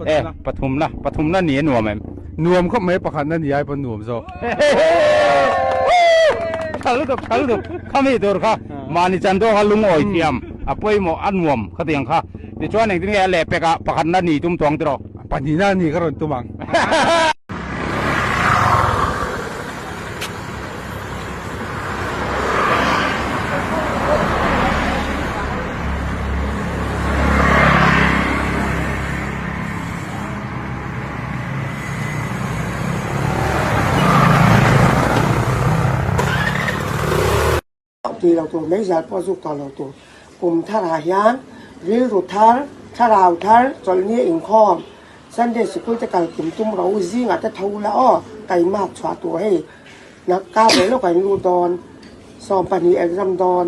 E pathumna pathumna ni a nuam em? Nuam khawp mai pakhatna ni ai pawn nuam zawk. Tha lutuk tha lutuk khami tur kha mahni chan daw kha lungawi thiam a pawimawh a nuam khatiang kha tichuan engtin nge a lehpek ah pakhatna ni tum tawng tiraw? Pahnihna ni ka rawn tum ang. Tui lo tur, meizial pawh zuk tawh lo tur. Kum tharah hian rilru thar, thlarau thar, chawlhni inkhawm, Sunday sikul te kal kim tum ro zingah te tho ula aw, kaimak chhuah tur hei nak kar leh lawk ah in lut dawn, 12 exam dawn,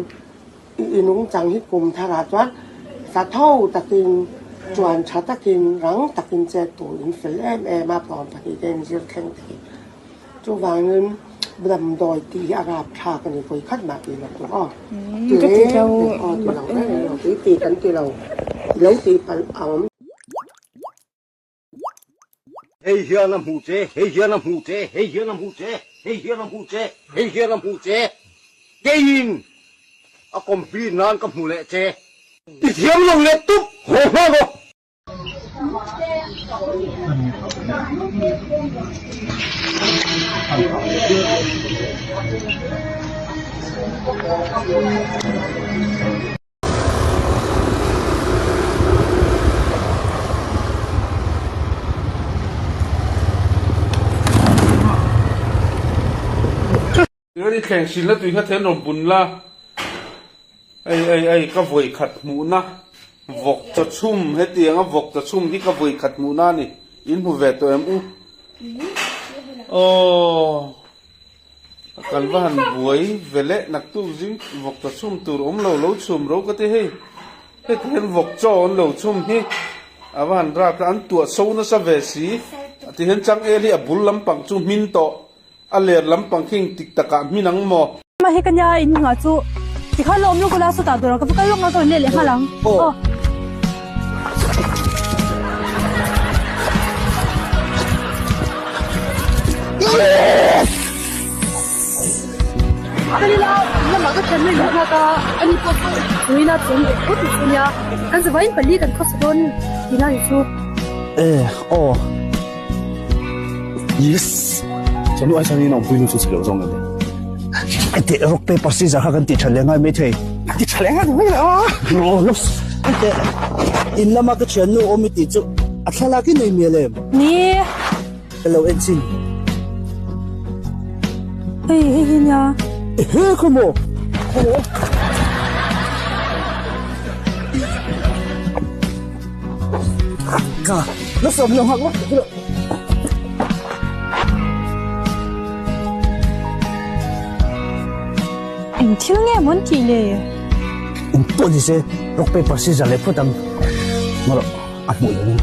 i inungchang hi kum tharah chuan sa tho takin, chuan tha takin, rang takin chet tur in fel em em a, 12 te in zir thleng thei. Chuvangin damdawi tih hi a rap thlak a ni, vawi khat mah tih loh tur aw. Ti reng reng aw ti lo reng reng lo, tui tih kan ti lo, i lo tih palh a awm. Hei hian a hmuh che, hei hian a hmuh che, hei hian a hmuh che, hei hian a hmuh che, hei hian a hmuh che, keiin a complete nan ka hmu leh che. I thiam lo leh tup haw nghal aw. Chuan i thleng hrilhna tui kha then rawn bun la, ei ei ei ka vawi khat hmuhna vawk chaw chhum hetianga vawk chaw chhum hi ka vawi khat hmuhna a ni, in hmu ve tawh em u? Aww kan va han buai ve leh naktuk zing vawk chaw chhum tur awm lo lo chhum ro ka ti hei, heti hian vawk chaw an lo chhum hi a va han rap an tuah so nasa ve si, ti hian changel hi a bul lampang chu hmin tawh. A ler lampang khi engtik takah hmin ang maw? Mah hi ka nia in nghah chu tikhan la awm lawk ula sawtah dawrah ka va kal lawk ang ka rawn let leh nghal ang. Aw. Ka ni la lamah ka thian mai nghak a ani pawh chu tuina chawm ve phawt mai chu nia kan zavain pali kan khawsa dawn tihna ni chu. E aw. Yes! Chuan nu ai chuan in awmpui nu chu chhe lo zawng em ni? Ai teh rock paper scissor kha kan ti tha leh ngai mai thei. Ti tha leh ngai mai la. Oh, los. Ai teh in lama ka thian nu awm i tih chu a thlalak i nei mial em? Ni. Ka lo en chin. Hei hei hi nia. Ehe khawmaw. Khawmaw. Ka la sawm lo nghak lawk tak Eng thil nge mawn tih le? Eng pawh ni se rock paper scissor leh phawt ang. Ngaw a hmuh lo in.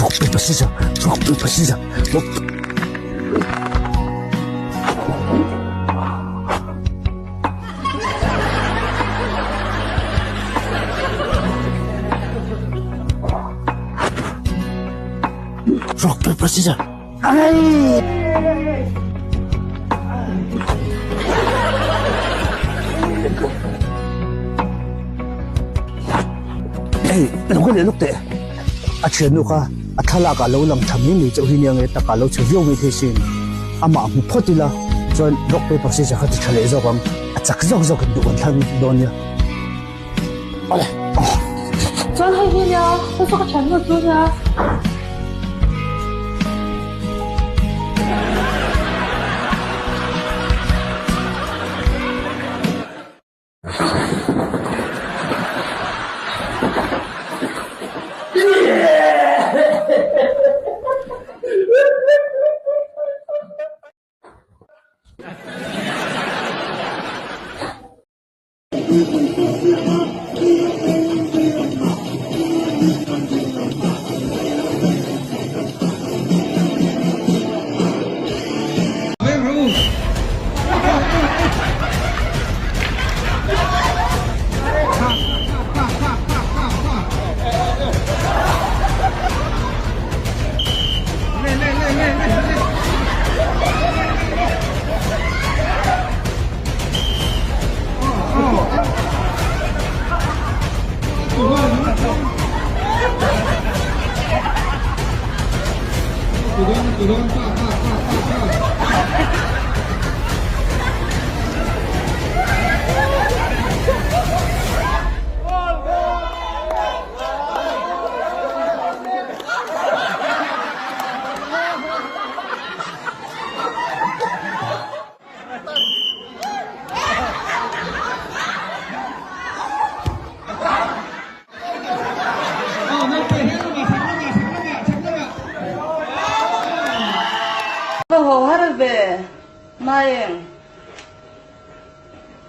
Rock paper scissor, rock paper scissor, rock. Rock paper scissor. Ai! Ei, lo ka leh lawk teh. A thiannu kha a thlalak ah lo lang tha mai mai chauh hi nia nge takah lo chhe viau mai thei sin. Amah hmu phawt ila chuan rock paper scissor kha ti tha leh zawk ang. A chak zawk zawk in duh an thlang dawn nia. Awle. Chuan hei hi nia, hei chu ka thiannu chu nia.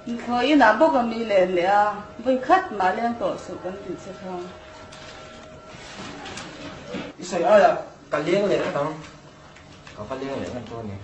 Nuthlawi inah bawk a mi len leh a, vawi khat mah leng tawh suh kan tih che kha. I sawi aia ka leng leh ngat ang, ka va leng leh ngat dawn ni.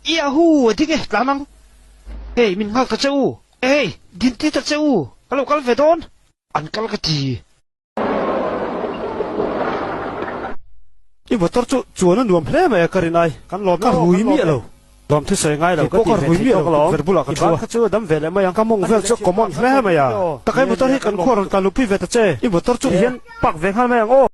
Yahoo! A ding e, tlan ang. Hey, min nghak ta che u. Hey, din ti ta che u. Ka lo kal ve dawn. An kal ka ti. I motor chu chuan a nuam hle mai a ka rin ai. Kan lawm ka rui miah lo. Lawm thusawi ngai lo ka ti ve thei tawk alawm. I ban kha chu a dam ve leh mai ang. Ka mawng vel chu a common hle mai a. Taka i motor hi kan khuar rawn tlan lupui ve ta che. I motor chu hian park ve nghal mai ang aw.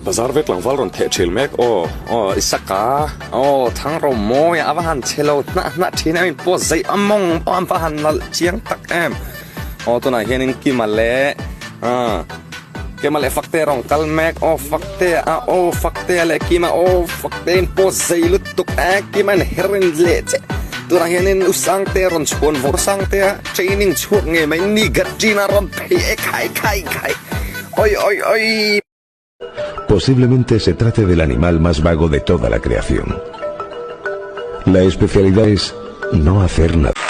Bazar vek tlangval rawn theh thil mek aw aw Isaka aw Thangro mawi a va han che lo hnah hnah thin em in pawh zei a mawng pawh an va han nalh chiang tak em aw tunah hianin Kima leh ah Kima leh Faktea rawn kal mek aw Faktea a aw Faktea leh Kima aw Faktea in pawh zei lutuk e Kima in her in leh che tunah hianin U Sangtea rawn chhuan vawr Sangtea training chhuak ngei mai ni Gatrina rawn phei e khai khai khai. Oi oi oi! Posiblemente se trate del animal más vago de toda la creación. La especialidad es no hacer nada.